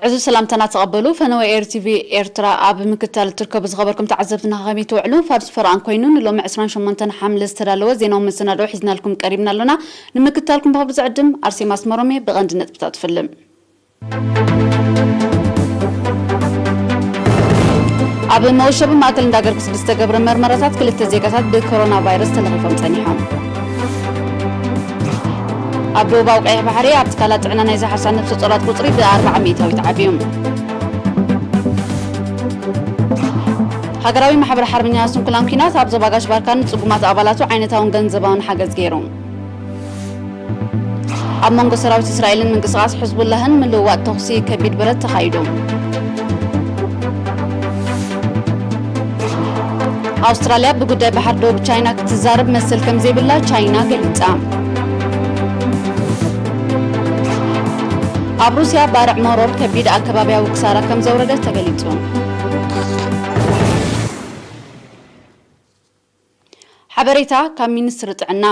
ዕዙዝ ሰላምታና ተቐበሉ። ፈነወ ኤር ቲቪ ኤርትራ ኣብ ምክትታል እትርከቡ ዝኸበርኩም ተዓዘብትና ከመይ ትውዕሉ? ፋርስ ፈርቓን ኮይኑ ንሎሚ ዕስራን ሸሞንተን ሓምለ ዝተዳለወ ዜናዊ መሰናድኦ ሒዝናልኩም ቀሪብና ኣሎና። ንምክትታልኩም ብኽብሪ ዝዕድም ኣርሴማ ኣስመሮም እየ። ብቐንዲ ነጥብታት ትፍልም። ኣብ መወሸቢ ማእከል እንዳገርግስ ብዝተገብረ መርመራታት ክልተ ዜጋታት ብኮሮና ቫይረስ ተለኺፎም ጸኒሖም። ኣብ ደቡባዊ ቀይሕ ባሕሪ ኣብ ትካላት ጥዕና ናይ ዝሓርሳ ነፍሰ ጾራት ቁጽሪ ብኣርብዓ ሚእታዊት ዓብዩ። ሃገራዊ ማሕበር ሓርበኛ ስንኩላን ኲናት ኣብ ዞባ ጋሽ ባርካ ንጽጉማት ኣባላቱ ዓይነታውን ገንዘባውን ሓገዝ ገይሩ። ኣብ መንጎ ሰራዊት እስራኤልን ምንቅስቓስ ሕዝቡላህን ምልውዋጥ ተኹሲ ከቢድ ብረት ተኻይዱ። ኣውስትራልያ ብጉዳይ ባሕሪ ደቡብ ቻይና ክትዛረብ መሰል ከም ዘይብላ ቻይና ገሊጻ። ኣብ ሩስያ ባርዕ መሮር ከቢድ ኣከባብያዊ ክሳራ ከም ዘውረደ ተገሊጹ። ሓበሬታ ካብ ሚኒስትሪ ጥዕና።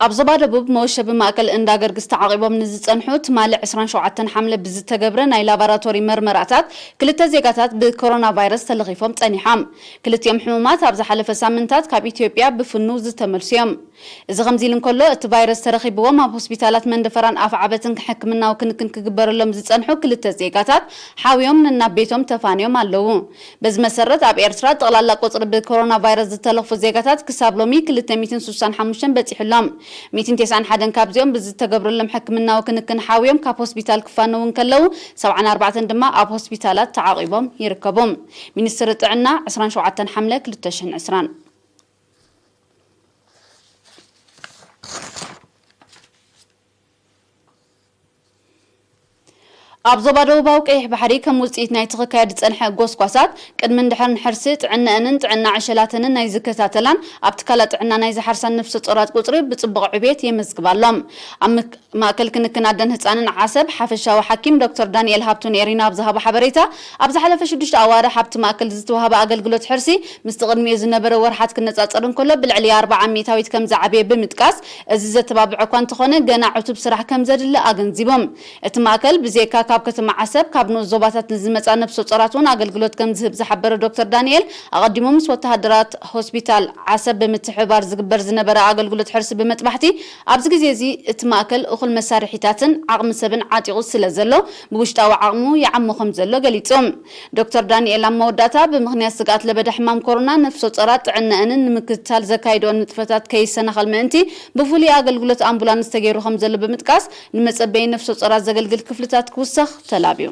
ኣብ ዞባ ደቡብ መወሸቢ ማእከል እንዳ ገርግስ ተዓቒቦም ንዝጸንሑ ትማሊ ዕስራን ሸውዓተን ሓምለ ብዝተገብረ ናይ ላቦራቶሪ መርመራታት ክልተ ዜጋታት ብኮሮና ቫይረስ ተለኺፎም ጸኒሖም። ክልቲኦም ሕሙማት ኣብ ዝሓለፈ ሳምንታት ካብ ኢትዮጵያ ብፍኑው ዝተመልሱ እዮም። እዚ ከምዚ ኢሉ እንከሎ፣ እቲ ቫይረስ ተረኺብዎም ኣብ ሆስፒታላት መንደፈራን ኣፍዓበትን ሕክምናዊ ክንክን ክግበረሎም ዝጸንሑ ክልተ ዜጋታት ሓውዮም ነናብ ቤቶም ተፋንዮም ኣለዉ። በዚ መሰረት ኣብ ኤርትራ ጠቕላላ ቁጽሪ ብኮሮና ቫይረስ ዝተለኽፉ ዜጋታት ክሳብ ሎሚ ክልተ ሚእትን ስሳን ሓሙሽተን በጺሑ ኣሎ። ሚእትን ተስዓን ሓደን ካብዚኦም ብዝተገብረሎም ሕክምናዊ ክንክን ሓውዮም ካብ ሆስፒታል ክፋነዉ እንከለዉ፣ ሰብዓን ኣርባዕተን ድማ ኣብ ሆስፒታላት ተዓቒቦም ይርከቡ። ሚኒስትሪ ጥዕና ዕስራን ሸውዓተን ሓምለ ክልተ ሽሕን ዕስራን። ኣብ ዞባ ደቡባዊ ቀይሕ ባሕሪ ከም ውጽኢት ናይቲ ክካየድ ዝጸንሐ ጎስጓሳት፣ ቅድምን ድሕርን ሕርሲ ጥዕነአንን ጥዕና ዕሸላተንን ናይ ዝከታተላን ኣብ ትካላት ጥዕና ናይ ዝሓርሳን ነፍሰ ጾራት ቁጽሪ ብጽቡቕ ዕብየት የመዝግብ ኣሎ። ኣብ ምክ-፣ ማእከል ክንክን ኣደን ህጻንን ዓሰብ ሓፈሻዊ ሓኪም ዶክተር ዳንኤል ሃብቱ ንኤሪና ኣብ ዝሃቦ ሓበሬታ፣ ኣብ ዝሓለፈ ሽዱሽተ ኣዋርሕ ኣብቲ ማእከል ዝተዋህበ ኣገልግሎት ሕርሲ ምስቲ ቅድሚኡ ዝነበረ ወርሓት ክነጻጸር እንከሎ ብልዕሊ ኣርብዓ ሚእታዊት ከም ዝዓበየ ብምጥቃስ፣ እዚ ዘተባብዕ እኳ እንተኾነ፣ ገና ዕቱብ ስራሕ ከም ዘድሊ ኣገንዚቦም። እቲ ማእከል ብዘይካ ካብ ከተማ ዓሰብ፣ ካብ ንኡስ ዞባታት ንዝመጻ ነፍሰ ጾራት እውን ኣገልግሎት ከም ዝህብ ዝሓበረ ዶክተር ዳንኤል፣ ኣቐዲሙ ምስ ወተሃደራት ሆስፒታል ዓሰብ ብምትሕብባር ዝግበር ዝነበረ ኣገልግሎት ሕርሲ ብመጥባሕቲ፣ ኣብዚ ግዜ እዚ እቲ ማእከል እኹል መሳርሒታትን ዓቕሚ ሰብን ዓጢቑ ስለ ዘሎ፣ ብውሽጣዊ ዓቕሙ ይዓሞ ከም ዘሎ ገሊጹ። ዶክተር ዳንኤል ኣብ መወዳእታ፣ ብምኽንያት ስግኣት ለበዳ ሕማም ኮሮና፣ ነፍሰ ጾራት ጥዕነአንን ንምክትታል ዘካይድኦን ንጥፈታት ከይሰናኸል ምእንቲ፣ ብፍሉይ ኣገልግሎት ኣምቡላንስ ተገይሩ ከም ዘሎ ብምጥቃስ፣ ንመጸበዪ ነፍሰ ጾራት ዘገልግል ክፍልታት ክውሰኽ ተላብዩ።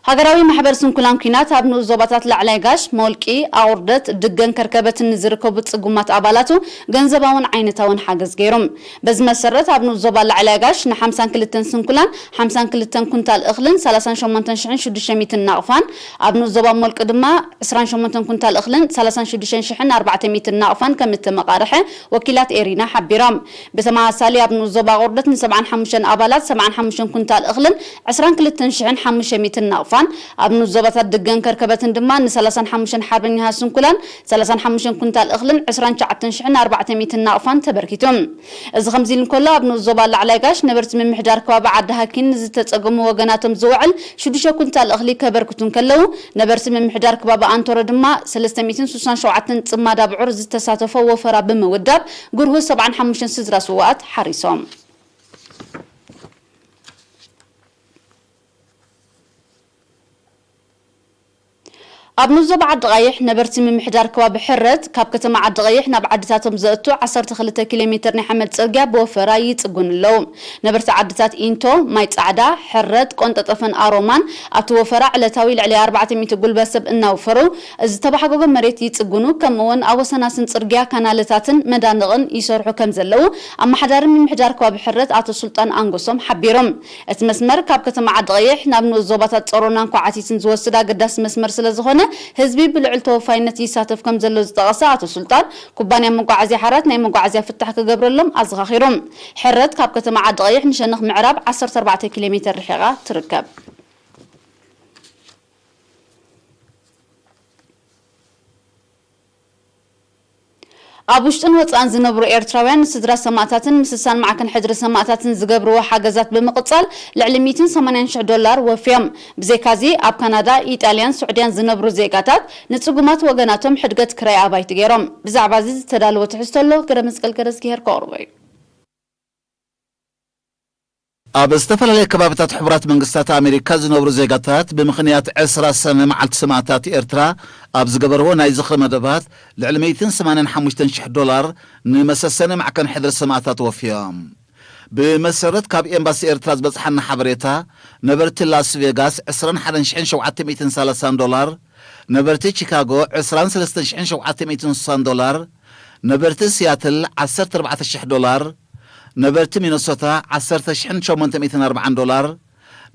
ሃገራዊ ማሕበር ስንኩላን ኲናት ኣብ ንኡስ ዞባታት ላዕላይ ጋሽ፣ ሞልቂ፣ ኣቑርደት፣ ድገን ከርከበትን ንዝርከቡ ጽጉማት ኣባላቱ ገንዘባውን ዓይነታውን ሓገዝ ገይሩ። በዚ መሰረት ኣብ ንኡስ ዞባ ላዕላይ ጋሽ ንሓምሳን ክልተን ስንኩላን ሓምሳን ክልተን ኩንታል እኽልን ሰላሳን ሸሞንተን ሽሕን ሽዱሽተ ሚእትን ናቕፋን፣ ኣብ ንኡስ ዞባ ሞልቂ ድማ ዕስራን ሸሞንተን ኩንታል እኽልን ሰላሳን ሽዱሽተ ሽሕን ኣርባዕተ ሚእትን ናቕፋን ከም እተመቓርሐ ወኪላት ኤሪና ሓቢሮም። ብተመሳሳሊ ኣብ ንኡስ ዞባ ኣቑርደት ንሰብዓን ሓሙሽተን ኣባላት ሰብዓን ሓሙሽተን ኩንታል እኽልን ዕስራን ክልተን ሽሕን ሓሙሽተ ሚእትን ናቕፋን፣ ኣብ ንኡስ ዞባታት ድገን ከርከበትን ድማ ንሰላሳን ሓሙሽተን ሓርበኛታት ስንኩላን ሰላሳን ሓሙሽተን ኩንታል እኽልን ዕስራን ትሽዓተን ሽሕን ኣርባዕተ ሚእትን ናቕፋን ተበርኪቱ። እዚ ከምዚ ኢሉ እንከሎ፣ ኣብ ንኡስ ዞባ ላዕላይ ጋሽ ነበርቲ ምምሕዳር ከባቢ ዓዲ ሃኪን ንዝተጸገሙ ወገናቶም ዝውዕል ሽዱሽተ ኩንታል እኽሊ ከበርክቱ እንከለዉ፣ ነበርቲ ምምሕዳር ከባቢ ኣንቶረ ድማ ሰለስተ ሚእትን ስሳን ሸውዓተን ጽማድ ኣብዑር ዝተሳተፎ ወፈራ ብምውዳብ፣ ጉርሁ ሰብዓን ሓሙሽተን ስድራ ስውኣት ሓሪሶም። ኣብ ንኡስ ዞባ ዓዲ ቐይሕ፣ ነበርቲ ምምሕዳር ከባቢ ሕረት፣ ካብ ከተማ ዓዲ ቐይሕ ናብ ዓድታቶም ዘእቱ ዓሰርተ ክልተ ኪሎ ሜትር ናይ ሓመድ ጽርግያ ብወፈራ ይጽጉኑ ኣለዉ። ነበርቲ ዓድታት ኢንቶ፣ ማይ ጻዕዳ፣ ሕረት፣ ቆንጠጠፈን ኣሮማን ኣብቲ ወፈራ ዕለታዊ ልዕሊ ኣርባዕተ ሚእቲ ጉልበት ሰብ እናወፈሩ፣ ዝተባሕጎጎ መሬት ይጽጉኑ፣ ከምኡ እውን ኣብ ወሰናስን ጽርግያ ካናለታትን መዳንቕን ይሰርሑ ከም ዘለዉ ኣመሓዳሪ ምምሕዳር ከባቢ ሕረት ኣቶ ሱልጣን ኣንጎሶም ሓቢሮም። እቲ መስመር ካብ ከተማ ዓዲ ቀይሕ ናብ ንኡስ ዞባታት ጸሮናን ኳዓቲትን ዝወስድ ኣገዳሲ መስመር ስለ ዝኾነ፣ ህዝቢ ብልዑል ተወፋይነት ይሳተፍ ከም ዘሎ ዝጠቐሰ ኣቶ ሱልጣን፣ ኩባንያ መጓዓዝያ ሓራት ናይ መጓዓዝያ ፍታሕ ክገብረሎም ኣዘኻኺሮም። ሕረት ካብ ከተማ ዓዲ ቀይሕ ንሸነኽ ምዕራብ ዓሰርተ ኣርባዕተ ኪሎ ሜትር ርሒቓ ትርከብ። ኣብ ውሽጥን ወጻእን ዝነብሩ ኤርትራውያን ንስድራ ሰማእታትን ምስሳን ማዕከን ሕድሪ ሰማእታትን ዝገብርዎ ሓገዛት ብምቕጻል ልዕሊ ሚእትን ሰማንያን ሽሕ ዶላር ወፍዮም። ብዘይካዚ ኣብ ካናዳ፣ ኢጣልያን ስዑድያን ዝነብሩ ዜጋታት ንጽጉማት ወገናቶም ሕድገት ክራይ ኣባይቲ ገይሮም። ብዛዕባ እዚ ዝተዳለወ ትሕዝቶ ኣሎ፣ ገረ መስቀል ገረዝጊሄር ከቕርቦ እዩ። ኣብ ዝተፈላለየ ከባቢታት ሕቡራት መንግስታት ኣሜሪካ ዝነብሩ ዜጋታት ብምኽንያት ዕስራ ሰነ መዓልቲ ሰማእታት ኤርትራ ኣብ ዝገበርዎ ናይ ዝኽሪ መደባት ልዕሊ ሚእትን ሰማንያን ሓሙሽተን ሽሕ ዶላር ንመሰሰኒ ማዕከን ሕድሪ ሰማእታት ወፍዮም። ብመሰረት ካብ ኤምባሲ ኤርትራ ዝበጽሓና ሓበሬታ፣ ነበርቲ ላስ ቬጋስ ዕስራን ሓደን ሽሕን ሸውዓተ ሚእትን ሰላሳን ዶላር፣ ነበርቲ ቺካጎ ዕስራን ሰለስተን ሽሕን ሸውዓተ ሚእትን ስሳን ዶላር፣ ነበርቲ ሲያትል ዓሰርተ ኣርባዕተ ሽሕ ዶላር፣ ነበርቲ ሚነሶታ ዓሰርተ ሽሕን ሸሞንተ ሚእትን ኣርባዓን ዶላር፣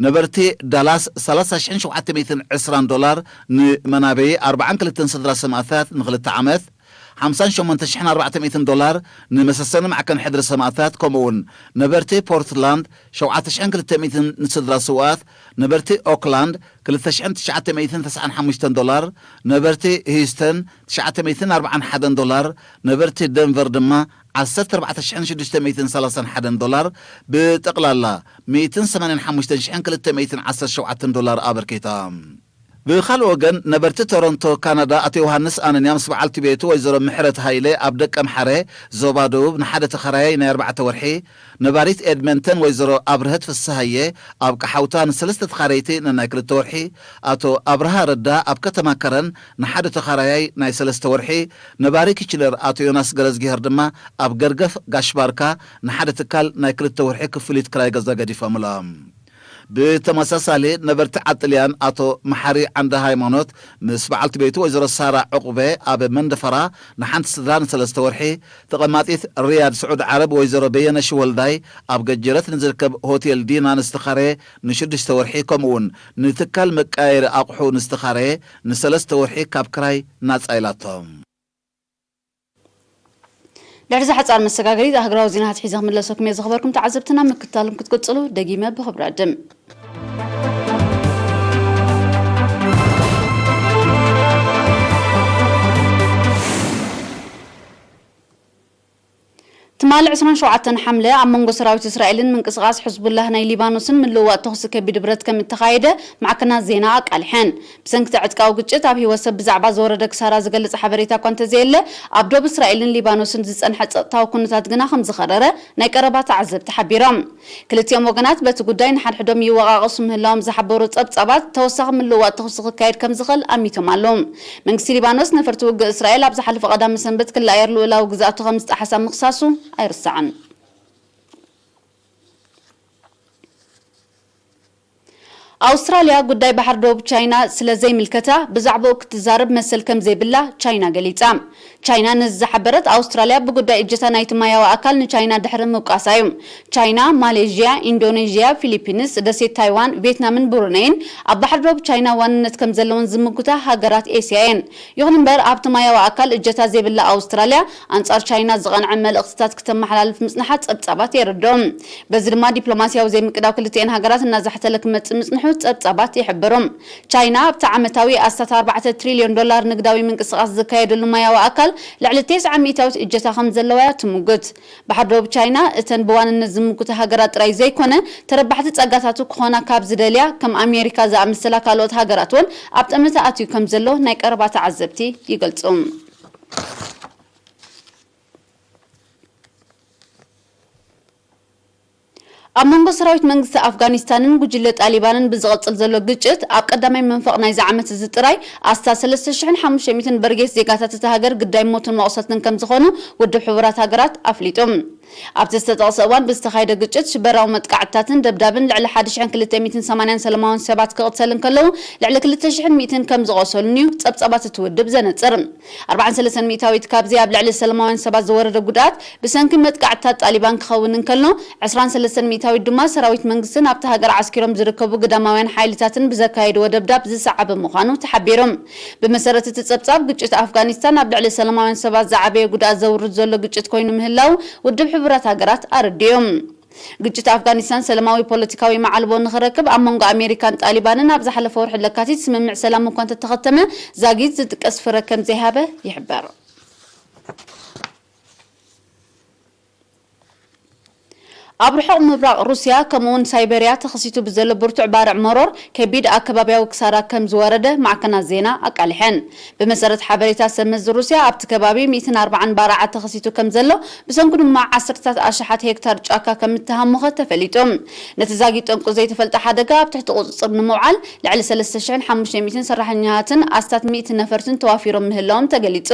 ነበርቲ ዳላስ ሰላሳ ሽሕን ሸውዓተ ሚእትን ዕስራን ዶላር፣ ንመናበዪ ኣርባዓን ክልተን ስድራ ሰማእታት ንኽልተ ዓመት፣ ሓምሳን ሸሞንተ ሽሕን ኣርባዕተ ሚእትን ዶላር፣ ንመሰሰኒ ማዕከን ሕድሪ ሰማእታት፣ ከምኡውን ነበርቲ ፖርትላንድ ሸውዓተ ሽሕን ክልተ ሚእትን ንስድራ ስውኣት፣ ነበርቲ ኦክላንድ ክልተ ሽሕን ትሽዓተ ሚእትን ተስዓን ሓሙሽተን ዶላር፣ ነበርቲ ሂዩስተን ትሽዓተ ሚእትን ኣርባዓን ሓደን ዶላር፣ ነበርቲ ደንቨር ድማ ዓሰርተ ኣርባዕተ ሽሕን ሽዱሽተ ሚእትን ሰላሳን ሓደን ዶላር፣ ብጠቕላላ ሚእትን ሰማንያን ሓሙሽተን ሽሕን ክልተ ሚእትን ዓሰርተ ሸውዓተን ዶላር ኣበርኪቶም። ብኻልእ ወገን፣ ነበርቲ ቶሮንቶ ካናዳ ኣቶ ዮሃንስ ኣነንያ ምስ በዓልቲ ቤቱ ወይዘሮ ምሕረት ሃይለ ኣብ ደቀምሓረ፣ ዞባ ደቡብ፣ ንሓደ ተኻራያይ ናይ ኣርባዕተ ወርሒ፣ ነባሪት ኤድመንተን ወይዘሮ ኣብርሀት ፍስሃየ ኣብ ቀሓውታ ንሰለስተ ተኻረይቲ ነናይ ክልተ ወርሒ፣ ኣቶ ኣብርሃ ረዳ ኣብ ከተማ ከረን ንሓደ ተኻራያይ ናይ ሰለስተ ወርሒ፣ ነባሪ ኪችነር ኣቶ ዮናስ ገረዝጊሄር ድማ ኣብ ገርገፍ ጋሽባርካ ንሓደ ትካል ናይ ክልተ ወርሒ ክፍሊት ክራይ ገዛ ገዲፎምሎም። ብተመሳሳሊ፣ ነበርቲ ዓጥልያን ኣቶ መሓሪ ዓንደ ሃይማኖት ምስ በዓልቲ ቤቱ ወይዘሮ ሳራ ዕቑበ ኣብ መንደፈራ ንሓንቲ ስድራ ንሰለስተ ወርሒ፣ ተቐማጢት ሪያድ ስዑድ ዓረብ ወይዘሮ በየነሽ ወልዳይ ኣብ ገጀረት ንዝርከብ ሆቴል ዲና ንዝተኻረየ ንሽዱሽተ ወርሒ፣ ከምኡውን ንትካል መቀያየሪ ኣቑሑ ንዝተኻረየ ንሰለስተ ወርሒ ካብ ክራይ ናጻ ኢላቶም። ድሕሪ እዛ ሓጻር መሰጋገሪት ኣህግራዊ ዜናታት ሒዘ ክምለሰኩም እየ። ዝኸበርኩም ተዓዘብትና፣ ምክትታልኩም ክትቅጽሉ ደጊመ ብኽብሪ ዕድም። ትማሊ ዕስራን ሸውዓተን ሓምለ ኣብ መንጎ ሰራዊት እስራኤልን ምንቅስቓስ ሕዝቡላህ ናይ ሊባኖስን ምልውዋጥ ተኹሲ ከቢድ ብረት ከም እተኻየደ ማዕከናት ዜና ኣቃሊሐን። ብሰንኪ እቲ ዕጥቃዊ ግጭት ኣብ ህይወት ሰብ ብዛዕባ ዝወረደ ክሳራ ዝገልጽ ሓበሬታ እኳ እንተዘየለ፣ ኣብ ዶብ እስራኤልን ሊባኖስን ዝጸንሐ ጸጥታዊ ኩነታት ግና ከም ዝኸረረ ናይ ቀረባ ተዓዘብቲ ሓቢሮም። ክልቲኦም ወገናት በቲ ጉዳይ ንሓድሕዶም ይወቓቐሱ ምህላዎም ዝሓበሩ ጸብጻባት፣ ተወሳኺ ምልውዋጥ ተኹሲ ክካየድ ከም ዝኽእል ኣሚቶም ኣለዉ። መንግስቲ ሊባኖስ ነፈርቲ ውግእ እስራኤል ኣብ ዝሓለፈ ቀዳመ ሰንበት ክለኣየር ልኡላዊ ግዝኣቱ ከም ዝጠሓሳ ምኽሳሱ ኣይርሳዕን። ኣውስትራልያ ጉዳይ ባሕሪ ደቡብ ቻይና ስለ ዘይምልከታ ብዛዕባኡ ክትዛረብ መሰል ከም ዘይብላ ቻይና ገሊጻ። ቻይና ነዚ ዝሓበረት ኣውስትራልያ ብጉዳይ እጀታ ናይቲ ማያዊ ኣካል ንቻይና ድሕሪ ምውቃሳ እዩ። ቻይና፣ ማሌዥያ፣ ኢንዶኔዥያ፣ ፊሊፒንስ፣ ደሴት ታይዋን፣ ቪየትናምን ብሩነይን ኣብ ባሕሪ ደቡብ ቻይና ዋንነት ከም ዘለወን ዝምጉታ ሃገራት ኤስያ እየን። ይኹን እምበር ኣብቲ ማያዊ ኣካል እጀታ ዘይብላ ኣውስትራልያ ኣንጻር ቻይና ዝቐንዐ መልእኽትታት ክተመሓላልፍ ምጽንሓ ጸብጻባት የረድኦም። በዚ ድማ ዲፕሎማስያዊ ዘይምቅዳው ክልቲኤን ሃገራት እናዛሕተለ ክመጽእ ምጽንሑ ጸብጻባት ይሕብሩ። ቻይና ኣብቲ ዓመታዊ ኣስታት ኣርባዕተ ትሪልዮን ዶላር ንግዳዊ ምንቅስቓስ ዝካየደሉ ማያዊ ኣካል ልዕሊ ተስዓ ሚእታዊት እጀታ ከም ዘለዋ እያ ትምጉት። ባሕሪ ዶብ ቻይና እተን ብዋንነት ዝምጉታ ሃገራት ጥራይ ዘይኮነ፣ ተረባሕቲ ጸጋታቱ ክኾና ካብ ዝደልያ ከም ኣሜሪካ ዝኣመሰላ ካልኦት ሃገራት እውን ኣብ ጠመተ ኣትዩ ከም ዘሎ ናይ ቀረባ ተዓዘብቲ ይገልጹ። ኣብ መንጎ ሰራዊት መንግስቲ ኣፍጋኒስታንን ጉጅለ ጣሊባንን ብዝቐጽል ዘሎ ግጭት፣ ኣብ ቀዳማይ መንፈቕ ናይዚ ዓመት እዚ ጥራይ ኣስታት ሰለስተ ሽሕን ሓሙሽተ ሚእትን በርጌስ ዜጋታት እታ ሃገር ግዳይ ሞትን መቑሰልትን ከም ዝኾኑ ውድብ ሕቡራት ሃገራት ኣፍሊጡ። ኣብቲ ዝተጠቕሰ እዋን ብዝተኻየደ ግጭት፣ ሽበራዊ መጥቃዕትታትን ደብዳብን ልዕሊ ሓደ ሽሕን ክልተ ሚእትን ሰማንያን ሰላማውያን ሰባት ክቕተል እንከለዉ፣ ልዕሊ ክልተ ሽሕን ሚእትን ከም ዝቖሰሉን እዩ ጸብጻባት እቲ ውድብ ዘነጽር። ኣርባዓን ሰለስተን ሚእታዊት ካብዚ ኣብ ልዕሊ ሰላማውያን ሰባት ዝወረደ ጉድኣት ብሰንኪ መጥቃዕትታት ጣሊባን ክኸውን እንከሎ፣ ዕስራን ሰለስተን ሚእታዊት ድማ ሰራዊት መንግስትን ኣብታ ሃገር ዓስኪሮም ዝርከቡ ግዳማውያን ሓይልታትን ብዘካየድዎ ደብዳብ ዝሰዓበ ምዃኑ ተሓቢሩ። ብመሰረት እቲ ጸብጻብ፣ ግጭት ኣፍጋኒስታን ኣብ ልዕሊ ሰላማውያን ሰባት ዝዓበየ ጉድኣት ዘውርድ ዘሎ ግጭት ኮይኑ ምህላው ውድብ ሕቡራት ሃገራት ኣረዲኡ። ግጭት ኣፍጋኒስታን ሰላማዊ ፖለቲካዊ መዓልቦ ንኽረክብ ኣብ መንጎ ኣሜሪካን ጣሊባንን ኣብ ዝሓለፈ ወርሒ ለካቲት ስምምዕ ሰላም እኳ እንተተኸተመ፣ ዛጊት ዝጥቀስ ፍረ ከም ዘይሃበ ይሕበር። ኣብ ርሑቕ ምብራቕ ሩስያ ከምኡውን ሳይበርያ ተኸሲቱ ብዘሎ ብርቱዕ ባርዕ መሮር ከቢድ ኣከባብያዊ ክሳራ ከም ዝወረደ ማዕከናት ዜና ኣቃሊሐን። ብመሰረት ሓበሬታ ሰመዚ ሩስያ ኣብቲ ከባቢ ሚእትን ኣርባዓን ባርዓት ተኸሲቱ ከም ዘሎ ብሰንኩ ድማ ዓሰርታት ኣሽሓት ሄክታር ጫካ ከም እተሃሞኸ ተፈሊጡ። ነቲ ዛጊት ጠንቁ ዘይተፈልጠ ሓደጋ ኣብ ትሕቲ ቁጽጽር ንምውዓል ልዕሊ ሰለስተ ሽሕን ሓሙሽተ ሚእትን ሰራሕተኛታትን ኣስታት ሚእቲ ነፈርትን ተዋፊሮም ምህላዎም ተገሊጹ።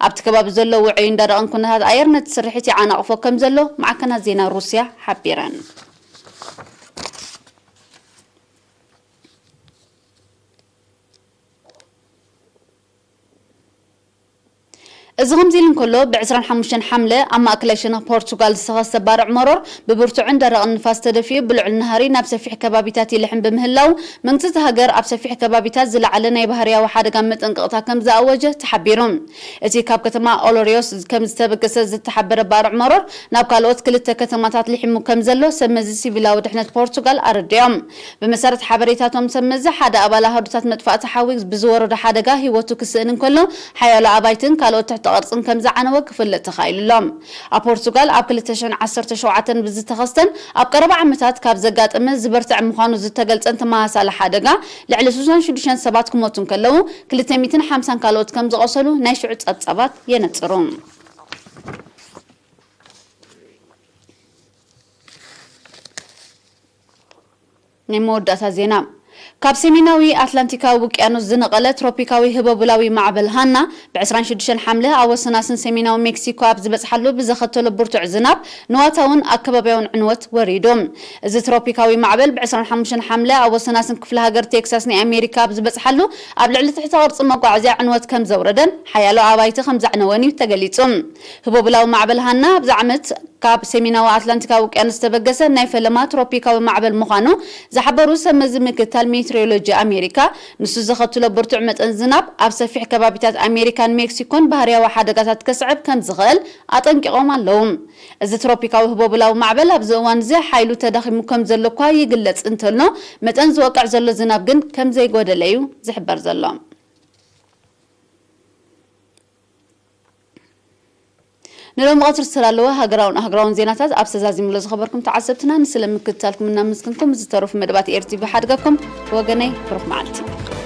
ኣብቲ ከባቢ ዘሎ ውዑይን ደረቕን ኩነታት ኣየር ነቲ ስርሒት ይዓናቕፎ ከም ዘሎ ማዕከናት ዜና ሩስያ ሓቢረን። እዚ ከምዚ ኢሉ እንከሎ፣ ብ ዕስራን ሓሙሽተን ሓምለ ኣብ ማእከላይ ሸነኽ ፖርቱጋል ዝተኸስተ ባርዕ መሮር ብብርቱዕን ደረቕን ንፋስ ተደፊኡ ብልዑል ናህሪ ናብ ሰፊሕ ከባቢታት ይልሕም ብምህላው፣ መንግስቲ እቲ ሃገር ኣብ ሰፊሕ ከባቢታት ዝለዓለ ናይ ባህርያዊ ሓደጋ መጠንቀቕታ ከም ዝኣወጀ ተሓቢሩ። እቲ ካብ ከተማ ኦሎሪዮስ ከም ዝተበገሰ ዝተሓበረ ባርዕ መሮር ናብ ካልኦት ክልተ ከተማታት ልሒሙ ከም ዘሎ ሰመዚ ሲቪላዊ ድሕነት ፖርቱጋል ኣረዲኦም። ብመሰረት ሓበሬታቶም ሰመዚ፣ ሓደ ኣባል ኣሃዱታት መጥፋእቲ ሓዊ ብዝወረዶ ሓደጋ ህይወቱ ክስእን እንከሎ፣ ሓያሎ ኣባይትን ካልኦት ትሕተ ቅርጽን ከም ዝዓነወ ክፍለጥ ተኻኢሉ ኣሎ። ኣብ ፖርቱጋል ኣብ ክልተ ሽሕን ዓሰርተ ሸውዓተን ብዝተኸስተን ኣብ ቀረባ ዓመታት ካብ ዘጋጠመ ዝበርትዐ ምዃኑ ዝተገልጸን ተመሳሳሊ ሓደጋ፣ ልዕሊ ስሳን ሽዱሽተን ሰባት ክሞቱ እንከለዉ፣ ክልተ ሚእትን ሓምሳን ካልኦት ከም ዝቖሰሉ ናይ ሽዑ ጸብጻባት የነጽሩ። ናይ መወዳእታ ዜና። ካብ ሰሜናዊ ኣትላንቲካዊ ውቅያኖስ ዝነቐለ ትሮፒካዊ ህቦብላዊ ማዕበል ሃና፣ ብ ዕስራን ሽዱሽተን ሓምለ ኣብ ወሰናስን ሰሜናዊ ሜክሲኮ ኣብ ዝበጽሓሉ ብዘኸተሎ ብርቱዕ ዝናብ፣ ንዋታውን ኣከባብያውን ዕንወት ወሪዱ። እዚ ትሮፒካዊ ማዕበል ብ ዕስራን ሓሙሽተን ሓምለ ኣብ ወሰናስን ክፍለ ሃገር ቴክሳስ ናይ ኣሜሪካ ኣብ ዝበጽሓሉ፣ ኣብ ልዕሊ ትሕተ ቅርጺ መጓዓዝያ ዕንወት ከም ዘውረደን ሓያሎ ኣባይቲ ከም ዘዕነወን እዩ ተገሊጹ። ህቦብላዊ ማዕበል ሃና ኣብዚ ዓመት ካብ ሰሜናዊ ኣትላንቲካዊ ውቅያኖስ ዝተበገሰ ናይ ፈለማ ትሮፒካዊ ማዕበል ምዃኑ ዝሓበሩ ሰብ መዚ ምክታል ሜትሮሎጂ ኣሜሪካ፣ ንሱ ዘኸትሎ ብርቱዕ መጠን ዝናብ ኣብ ሰፊሕ ከባቢታት ኣሜሪካን ሜክሲኮን ባህርያዊ ሓደጋታት ከስዕብ ከም ዝኽእል ኣጠንቂቖም ኣለዉ። እዚ ትሮፒካዊ ህቦብላዊ ማዕበል ኣብዚ እዋን እዚ ሓይሉ ተዳኺሙ ከም ዘሎ እኳ ይግለጽ እንተሎ፣ መጠን ዝወቅዕ ዘሎ ዝናብ ግን ከም ዘይጎደለ እዩ ዝሕበር ዘሎ። ንሎሚ ቀትሪ ዝተዳለወ ሃገራውን ኣህጉራውን ዜናታት ኣብ ሰዛዚምሎ ዝኸበርኩም ተዓዘብትና ንስለ ምክትታልኩም እናመስገንኩም፣ ዝተረፉ መደባት ኤር ቲ ቪ ሓድጋኩም። ብወገነይ ብሩኽ መዓልቲ።